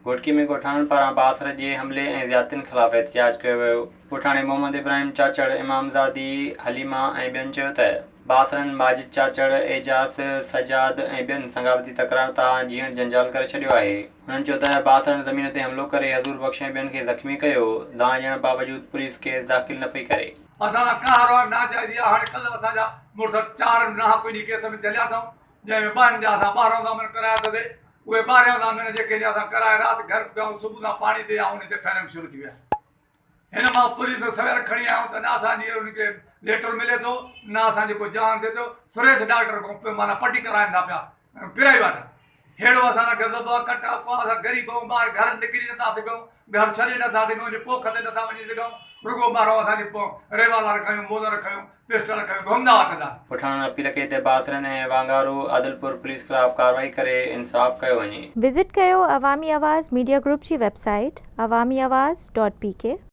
گهوٽڪي ۾ ڳوٺاڻن پاران بااثر جي حملي ۽ زيادتين خلاف احتجاج ڪيو ويو. ڳوٺاڻي محمد ابراهيم چاچڙ، امام زادي حليما ۽ ٻين چيو ته بااثرن ماجد چاچڙ، اعجاز، سجاد ۽ ٻين سڱابتي تڪرار تان جيئڻ جنجال ڪري ڇڏيو آهي. هنن چيو ته بااثرن زمين تي حملو ڪري حضور بخش ۽ ٻين کي زخمي ڪيو، دانهن ڏيڻ باوجود پوليس ڪيس داخل نه پئي ڪري. اسان سان قهر آ ناجائزي آ هاڻي ڪلهه اسان جا مڙس چار ناحق انهي ڪيس ۾ جهليا اٿئون جنهن ۾ ٻهن جا اسان ٻاهران ضامن ڪرايا اٿسي اهي ٻاهريان ضامن جيڪي اسان ڪرائي رات گهر پڳائون صبح سان پاڻي تي يا انهي تي فائرنگ شروع ٿي ويا هن مان پوليس سوير کڻي آيا آهيون ته نه اسان جي ان کي ليٽر ملي ٿو نه اسان جي ڪو جان ٿئي ٿو سريش ڊاڪٽر کان معنيٰ پٽي ڪرائين ٿا پيا پرائيوٽ ههڙو اسان سان غضب آ، ڪٽ آ، اسان غريب آهيون، ٻاهر گهر نڪري نٿا سگهون، گهر ڇڏي نٿا سگهون، جي پوک تي نٿا وڃي سگهون، رڳو ٻاهران اسان جي ريوالر کنيو، موزر کنيو، پسٽل کنيو گهمندا وتندا آهن. پٺاڻن اپيل ڪئي ته بااثرن ۽ وانگارو عادلپور پوليس خلاف ڪارروائي ڪري انصاف ڪيو وڃي. وزٽ ڪيو عوامي آواز ميڊيا گروپ جي website Awami Awaz dot P K.